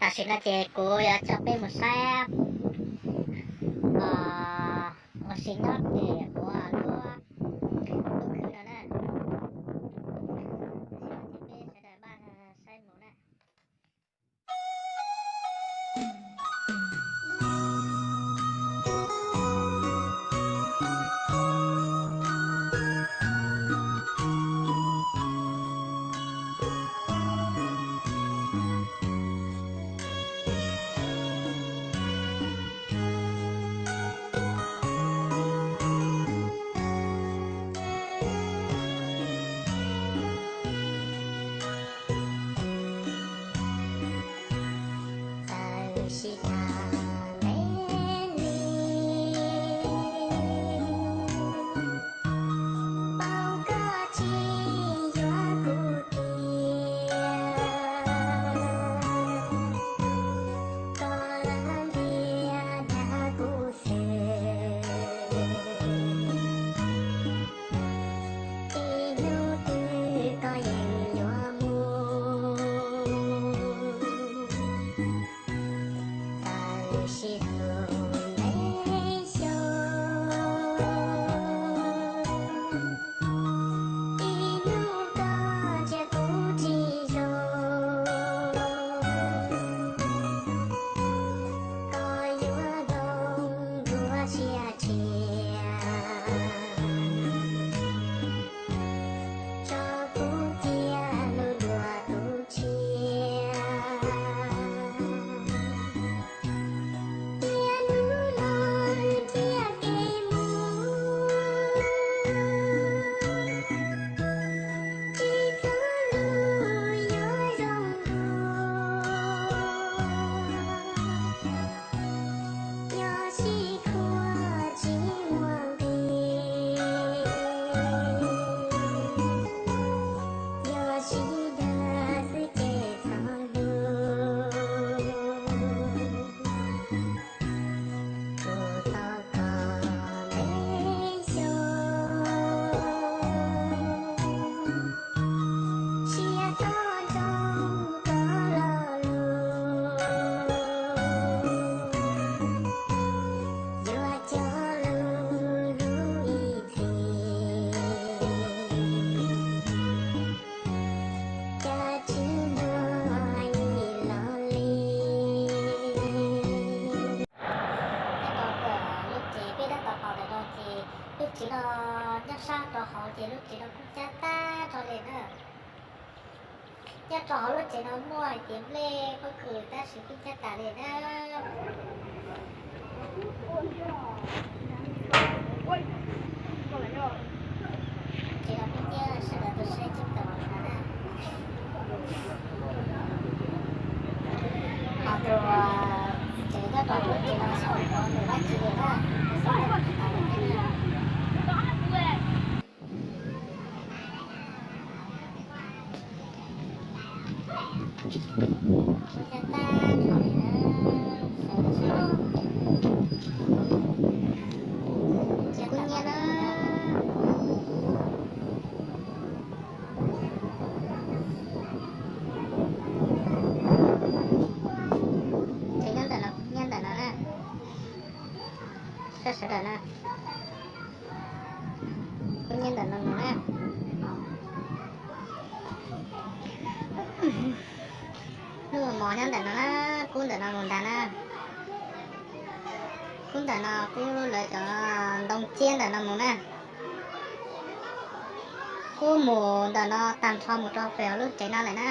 Tam sim no ces kuv yuav coj peb mus saib ua si nyob tim kuv lub, lub khw no na. Peb sawv daws npaj saib mus na. Txawm sib tham ntev li, paub koj tsis yuav kuv tiag, koj lawv ntiag dag kuv xwb. Ib hnub twg koj yeej yuav mus, txawm sib hlub ntev xyoo, ib hnub koj ntsia kuv tsis zoo, koj yuav zoo dua sia tsia, tso kuv cia lub ntuj tu tshiab. Niaj hnub no thiaj kev mus, tsis txhob lub yuav zoo dua, yog sib khuam tsis muaj nqis, yog sib dag xwb ces txhob hlub. Kuv tos koj ntev xyoo, siab txhob ntsoov koj lo lus, yuav cog lus hlub ib txhis, cas tsis muaj ib los li. Nyob rau lub tsev peb tab tom pom ntawm no ces lub tsev no nyob sab rau hauv ces lub tsev no kuj ncab tag nrho li na. Nyob rau hauv lub tsev no muaj hais tias nplej pob kws tab sis kuj ncab tas li na. Tsev no kuj ncab sawv daws tus saib coob tag npaum li no na. Ho tus tsev nyob rau lub tsev no xyov ua nws dab tsi li na. Kuj nyiam na. Ces nyob ntawm no, nyob ntawm no na. Saib sawv daws na. Kuj nyob ntawm no mus na. Lub ua mov nyob ntawm no na, kub ntawm no mus ntag na. Kub ntawm no, kub lawv cov ntoo ciab ntawm no mus na. Kub mus ntawm no tag nrho mus rau pem lub tsev no lawm na.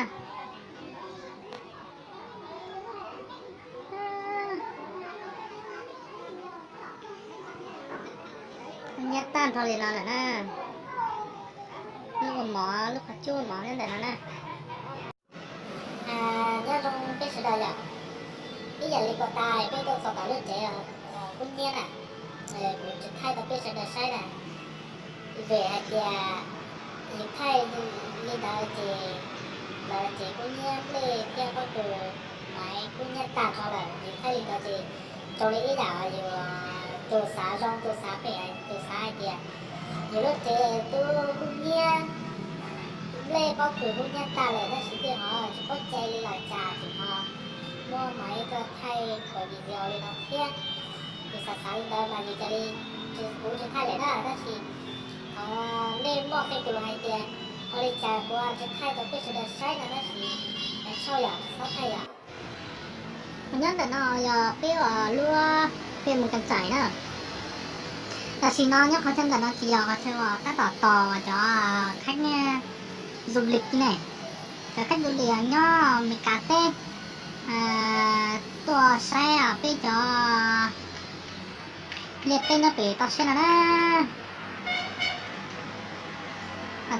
Nyab tag nrho li no lawm na. Lub ua mov, lub qhov cub ua mov nyob ntawm no na. Nyob zoo peb sawv daws yom. Ib yam li puas tas peb tuaj txog tom lub tsev kub nyiab na, kuv tsis thaij rau peb sawv daws saib na, vim hais tias yus thaij li ntawd ces lawv ces kub nyiab nplej thiab pob kws maiv kub nyiab tag nrho lawm. Yus thaij li ntawd ces zoo li ib yam yus tus xav zoo tus xav phem tus xav hais tias yus lub tsev twb kub nyiab, nplej pob kws kub nyiab tag lawm tab sis tej ho tsis paub cai li los cas ces ho muab Yog li no thiab, kuv xav xav li ntawd mas yus cia li, kuv tsis thaij lawm na, tab sis thov nej muaj qee tus hais tias ua li cas kuv tsis thaij rau peb sawv daws saib no tab sis txhawj yom, txhob thaij yom. Nyob ntawm no yog peb uas lub fem mus kas tsaim na. Tam sim no nyob qhov chaw ntawm no ces yog qhov chaw uas tab tom tos cov khaib du lịch ne, cov khaib du lịch nyob Meskas teb tuaj saib peb cov liaj teb nyob pem toj siab no na.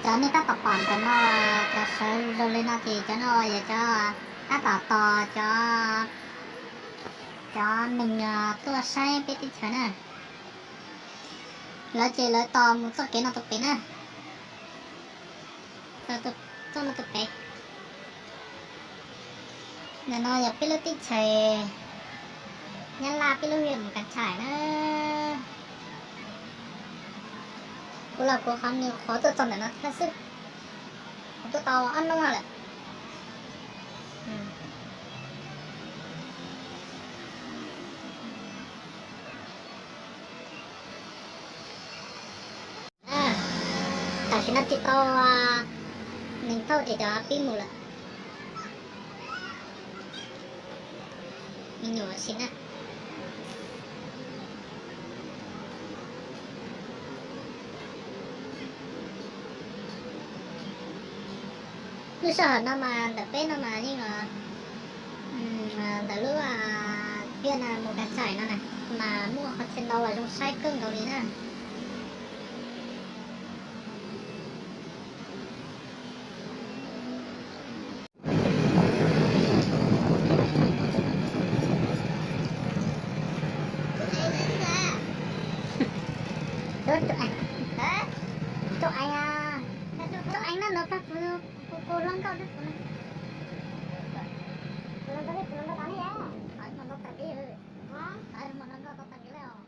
Cov nej tab tom pom ntawm no, cov sawv zoo li no ces cov no yog cov tab tom tos cov, cov neeg tuaj saib peb teb chaws na. Lawv ces lawv tos mus txoj kev no rau pem na, txoj no rau pem. Ntawm no yog peb lub teb chaws Nyab Laj, peb lub fem mus kas tsaim na. Kuv los kuv qhov nws qhuav tuaj txog ntawm no thiab xwb, kuv tuaj tau ob hnub lawm. Tam sim no tsis tau neeg thauj ces cov pib mus lawm. Me nyuam sim na. Lub sij hawm no mas ntawm peb no mas yeej, ntawm lub fem mus kas tsaim no na, mas muaj qhov chaw ntau los zoo saib kawg nkaus li na. Tuaj eev, tuaj eev no no pab kuv, kuv kuv hluas nkauj, kuv hluas nkauj, kuv hluas nkauj tag kis, kuv hluas nkauj tag kis lawm.